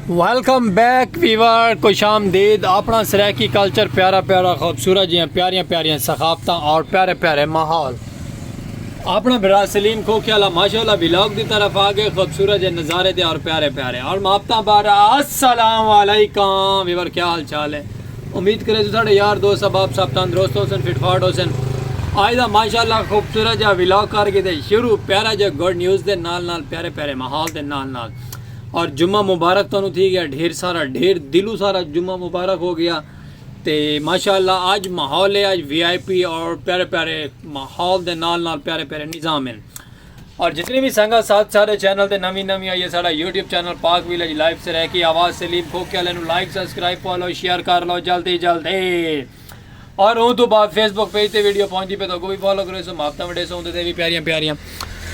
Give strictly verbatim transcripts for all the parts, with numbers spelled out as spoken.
ویلکم بیک ویور، خوش آمدید۔ اپنا سرائیکی کلچر، پیارا پیارا، خوبصورت جیاں پیاریاں پیاریاں ثقافتاں اور پیارے پیارے ماحول۔ اپنا بھرا سلیم کھوکھے والا ماشاءاللہ ولاگ دی طرف آ گئے، خوبصورت جے نظارے دے اور پیارے پیارے اور محبتاں بار۔ السلام علیکم ویور، کیا حال چال ہے؟ امید کرے تو ساڑے یار دوست احباب سب تندرست ہو سن، فٹ فاٹ ہو سن۔ آج دا ماشاءاللہ خوبصورت جا ولاگ کر کے تے شروع، پیارا جا گڈ نیوز دے نال نال، پیارے پیارے ماحول دے نال نال۔ اور جمعہ مبارک تانوں تھی گیا، ڈھیر سارا، ڈھیر دلوں سارا جمعہ مبارک ہو گیا۔ تے ماشاءاللہ اج ماحول ہے، اج وی آئی پی اور پیارے پیارے ماحول دے نال نال پیارے پیارے نظام ہیں۔ اور جتنی بھی سنگت ساتھ سارے چینل تے نویں نویں آئی ہے، ساڑا یوٹیوب چینل پاک ویلیج لائف سرائیکی آواز سلیم کھوکھے والے نو لائک، سبسکرائب، فالو، شیئر کر لو جلدی جلدی۔ اور اون تو بعد فیس بک پیج تے ویڈیو پہنچ دی پہ تو کو بھی فالو کرے سو، محبتاں وڈے سو، اوندے تے بھی پیاریاں پیاریاں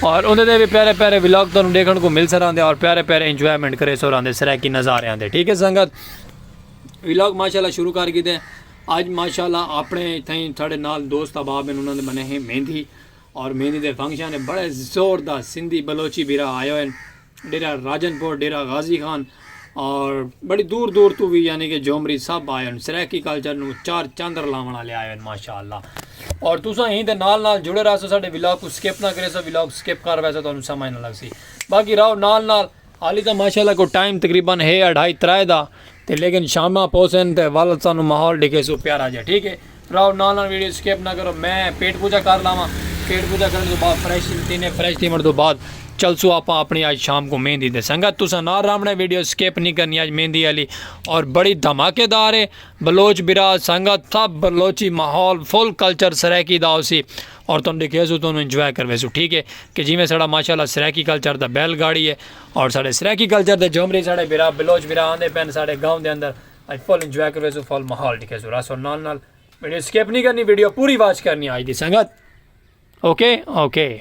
اور اوندے تے بھی پیارے پیارے ولاگ تانوں ڈیکھن کو مل سراندے اور پیارے پیارے انجوائمنٹ کرے سو راندے سرائیکی نظارے آندے۔ ٹھیک ہے سنگت، ولاگ ماشاءاللہ شروع کر گئے۔ اج ماشاءاللہ اپنے تھیں تھوڑے نال دوست احباب ہیں، انہاں دے بنے ہیں مہندی اور مہندی دے فنکشن ہے، بڑے زور دا سندھی بلوچی بھرا آئے ہوئے ہیں، ڈیرہ راجن پور، ڈیرہ غازی خان اور بڑی دور دور تو بھی یعنی کہ جومری سب آئے ہیں، سرائیکی کلچر نو چار چاندر لاون والے آئے ہیں ماشاءاللہ۔ اور تساں ہی دے نال نال جڑے رہسو، ساڈے ولاگ کو سکپ نہ کرے سو، ولاگ سکپ کر ویسے تانوں سمجھ نہ لگ سی۔ باقی رہو نال نال، حالی تاں ماشاءاللہ کو ٹائم تقریباً ہے اڑھائی ترائے دا، تے لیکن شاماں پوسن تے ول سانوں ماحول ڈکھے سو پیارا جا، ٹھیک ہے؟ راؤ نال نال ویڈیو سکپ نہ کرو، میں پیٹ پوجا کر لاواں، پیٹ پوجا کرن تو بعد فریش تینے، فریش تیمن تو بعد چلسو آپاں اپنی آج شام کو مہندی دے۔ سنگت تساں نال راونے، ویڈیو سکپ نہیں کرنی، آج مہندی والی اور بڑی دھماکے دار ہے۔ بلوچ برا سنگت سب بلوچی ماحول فل کلچر سرائیکی دا ہوسی اور تم ڈکھے سو تم انجوائے کروے سو، ٹھیک ہے؟ کہ جیویں ساڑا ماشاءاللہ سرائیکی کلچر دا بیل گاڑی ہے اور ساڑے سرائیکی کلچر دے جھمری ساڑے برا بلوچ برا آندے پین ساڑے گاؤں دے اندر۔ اج فل انجوائے کروے سو، فل ماحول ڈکھے سو، راسو نال نال ویڈیو سکپ نہیں کرنی، ویڈیو پوری واچ کرنی آج دی سنگت۔ اوکے اوکے۔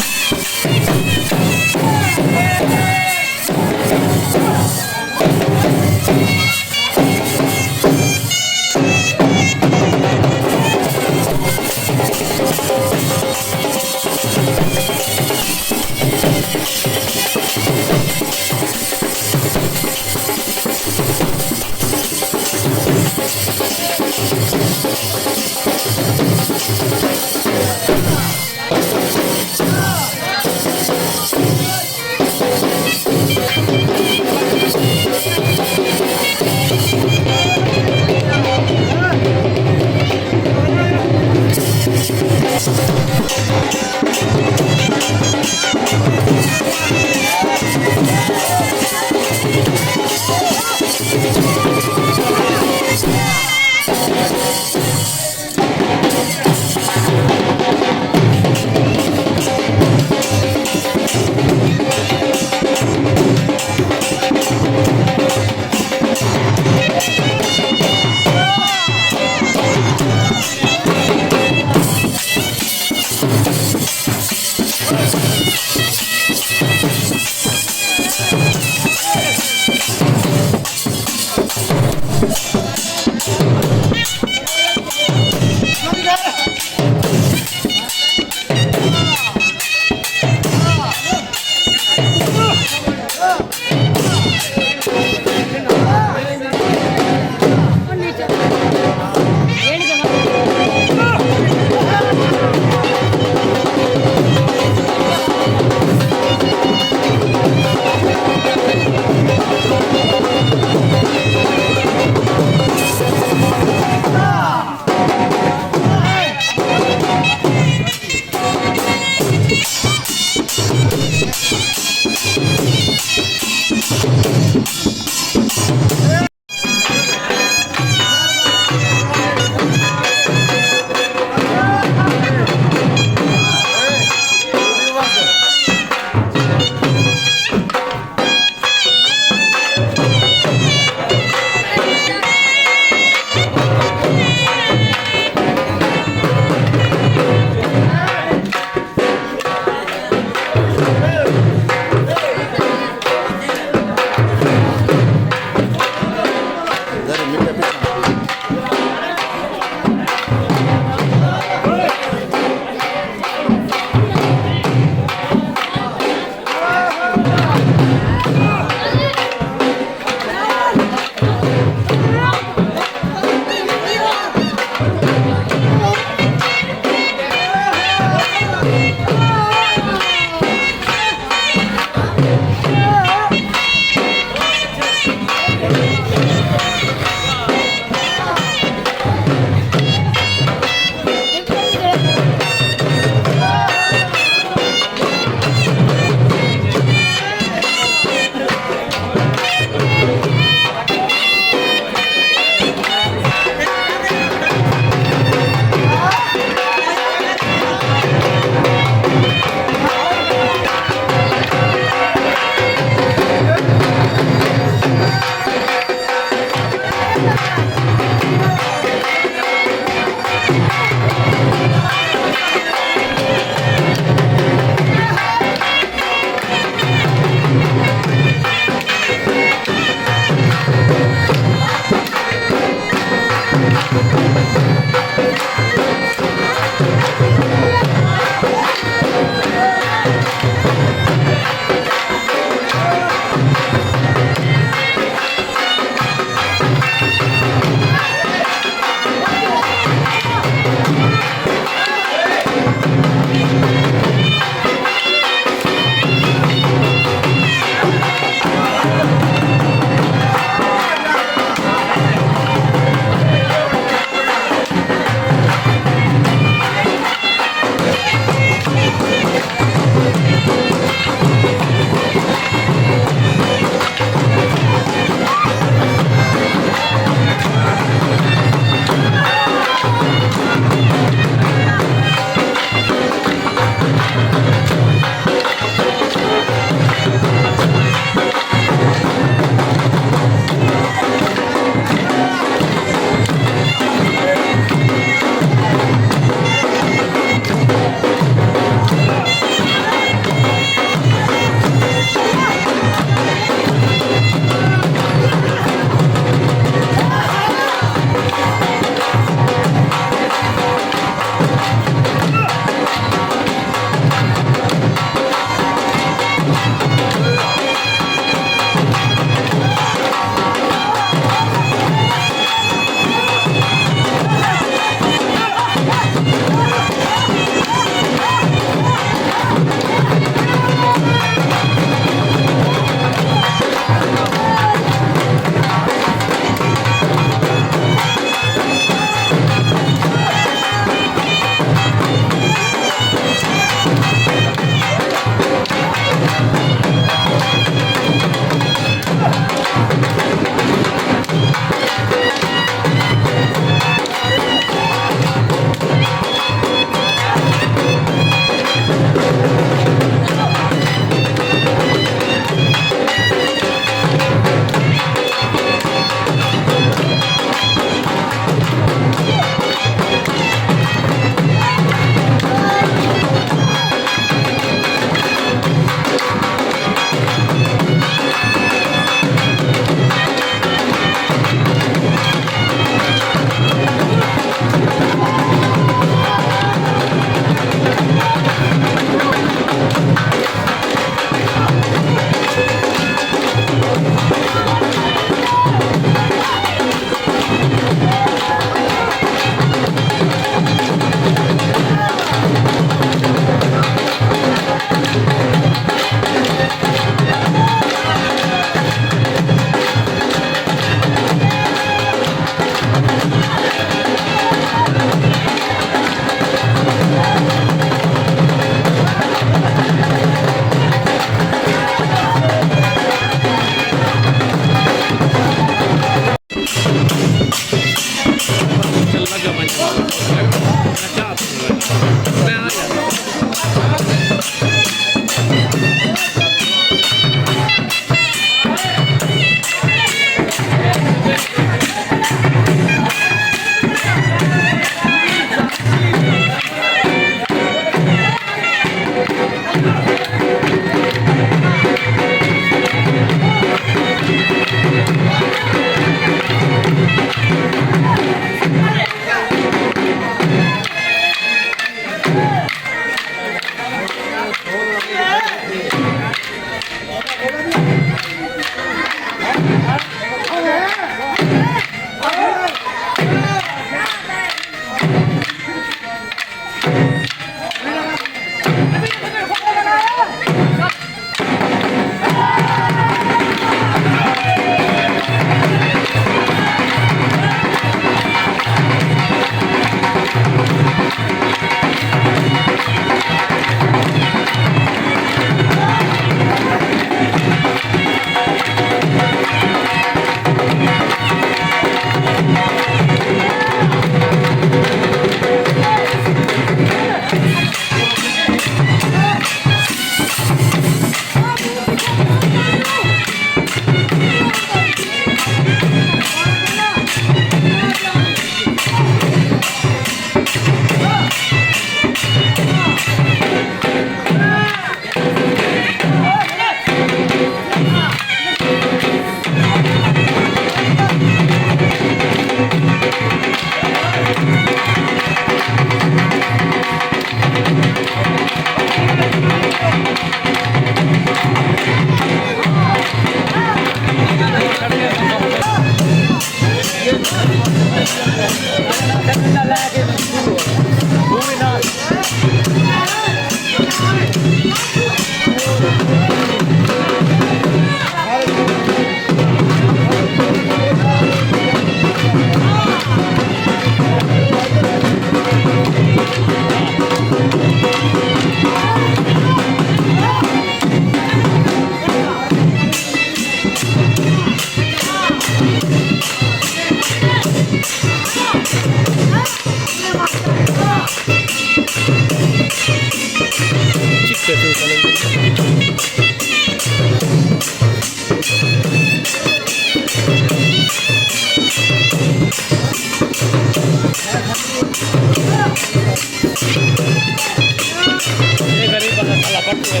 یہ غریب بندہ سالا پٹ کے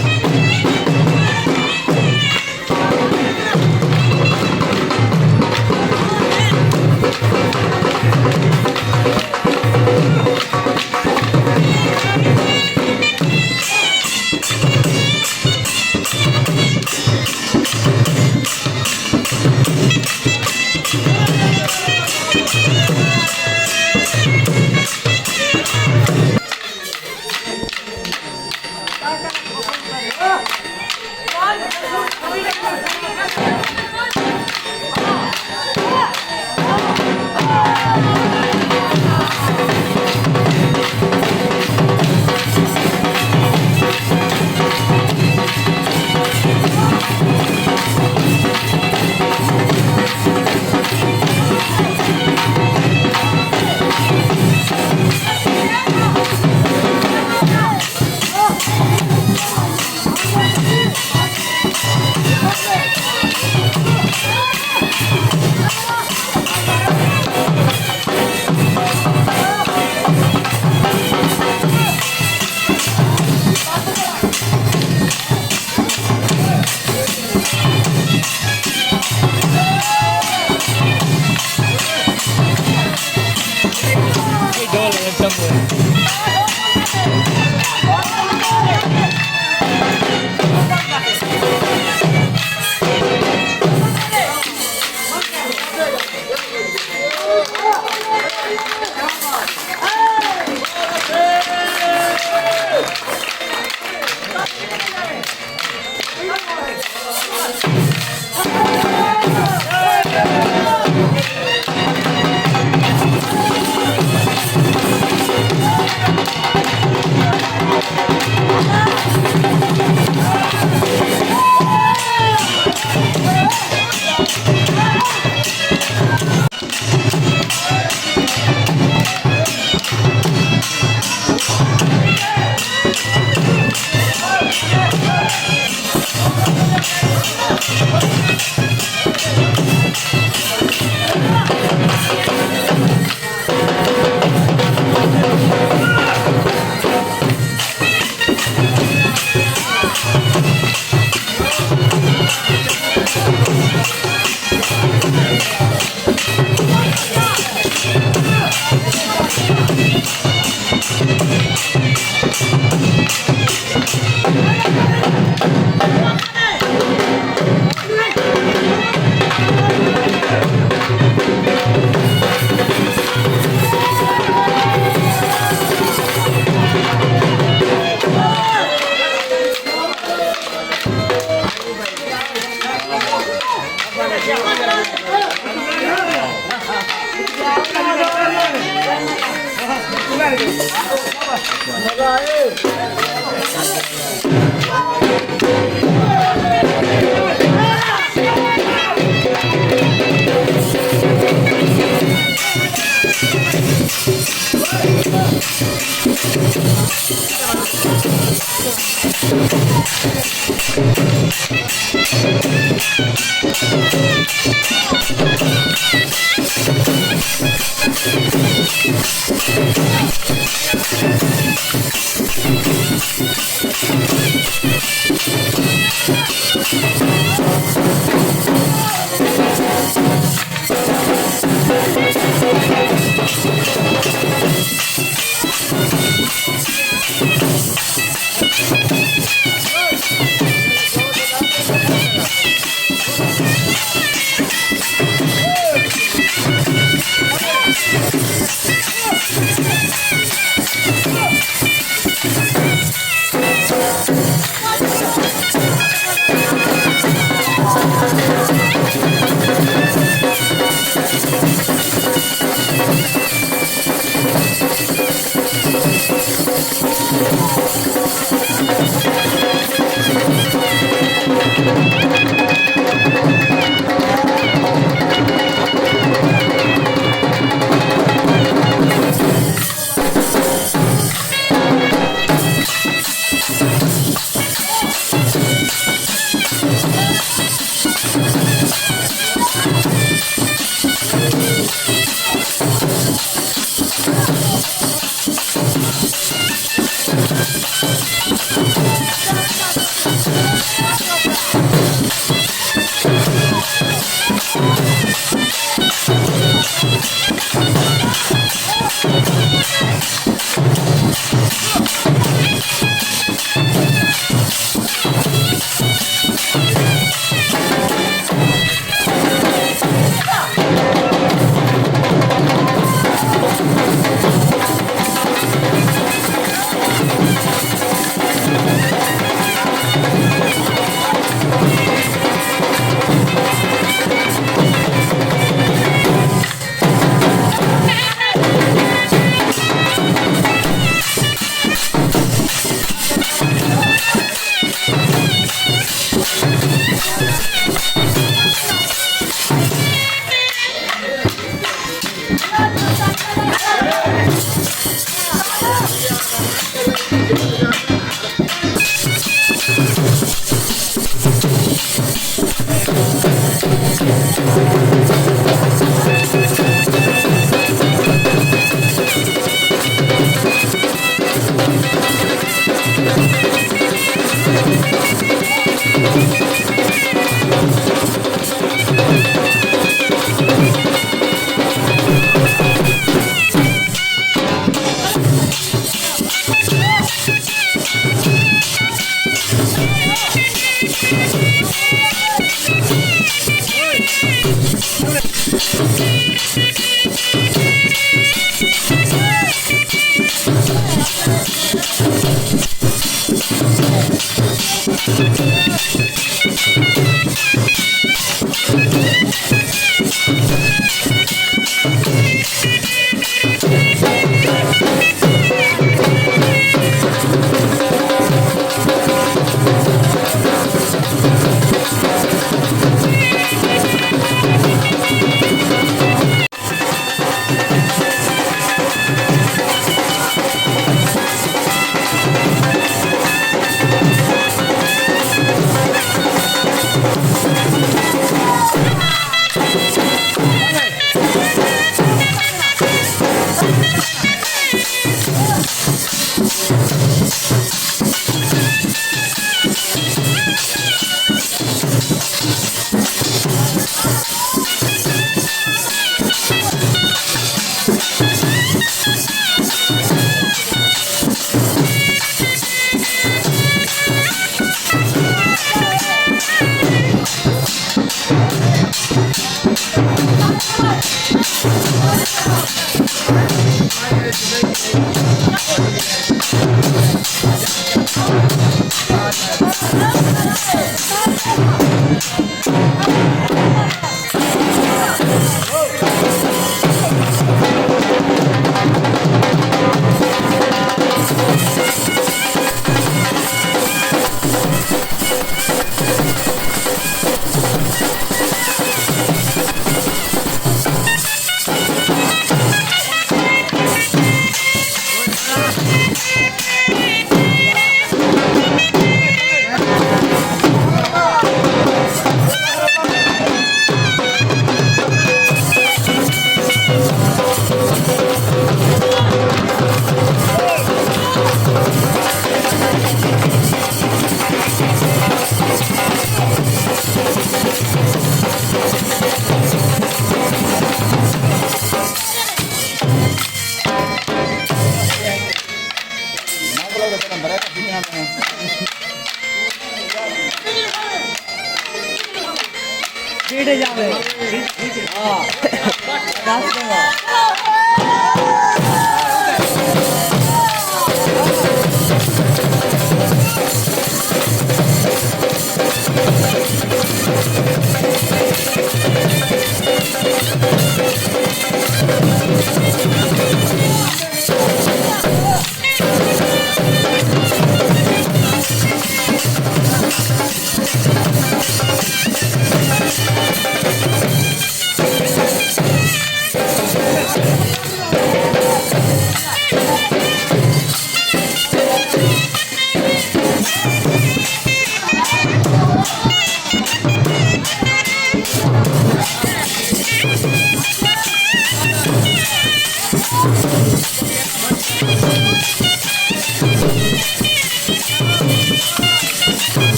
ڈیڑھے جاوے۔ ہاں۔ دس ݙیواں۔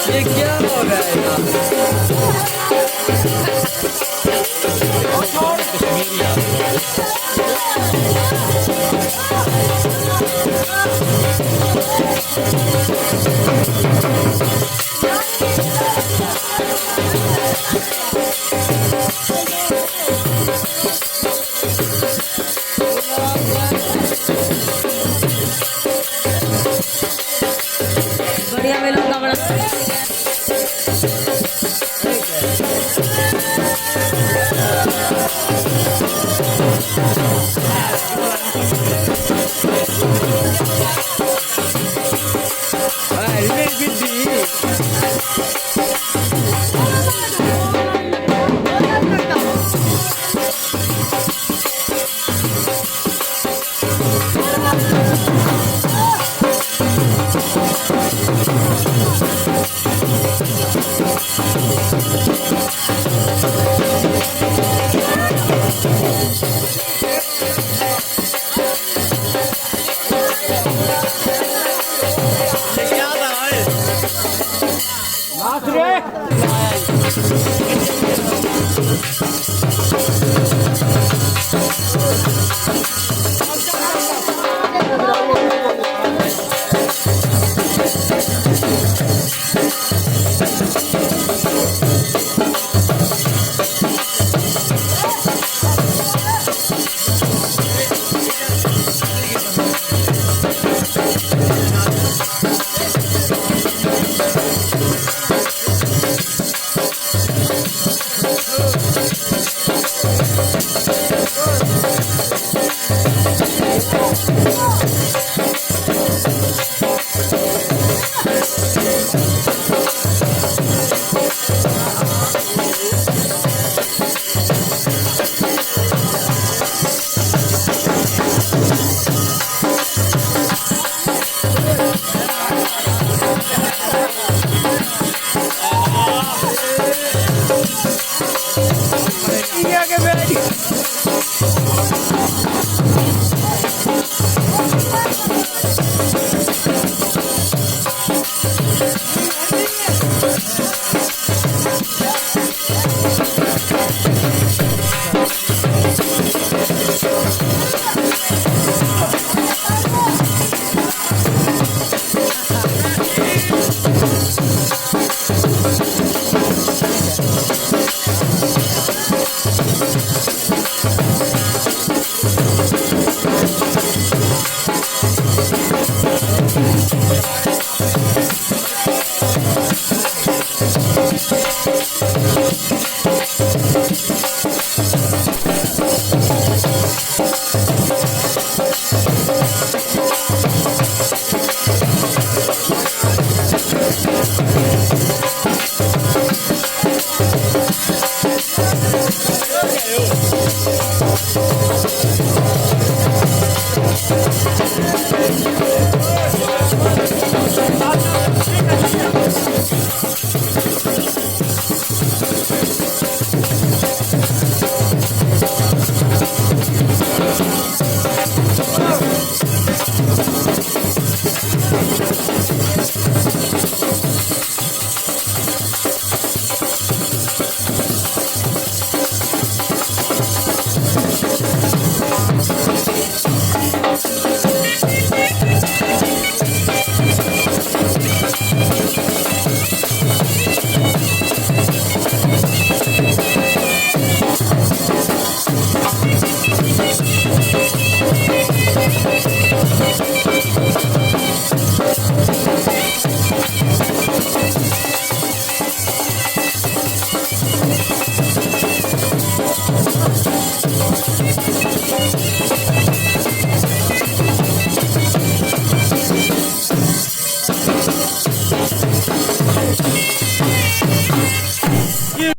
یہ کیا ہو رہا ہے یار؟ بڑھیا ویلوگ دا بڑا۔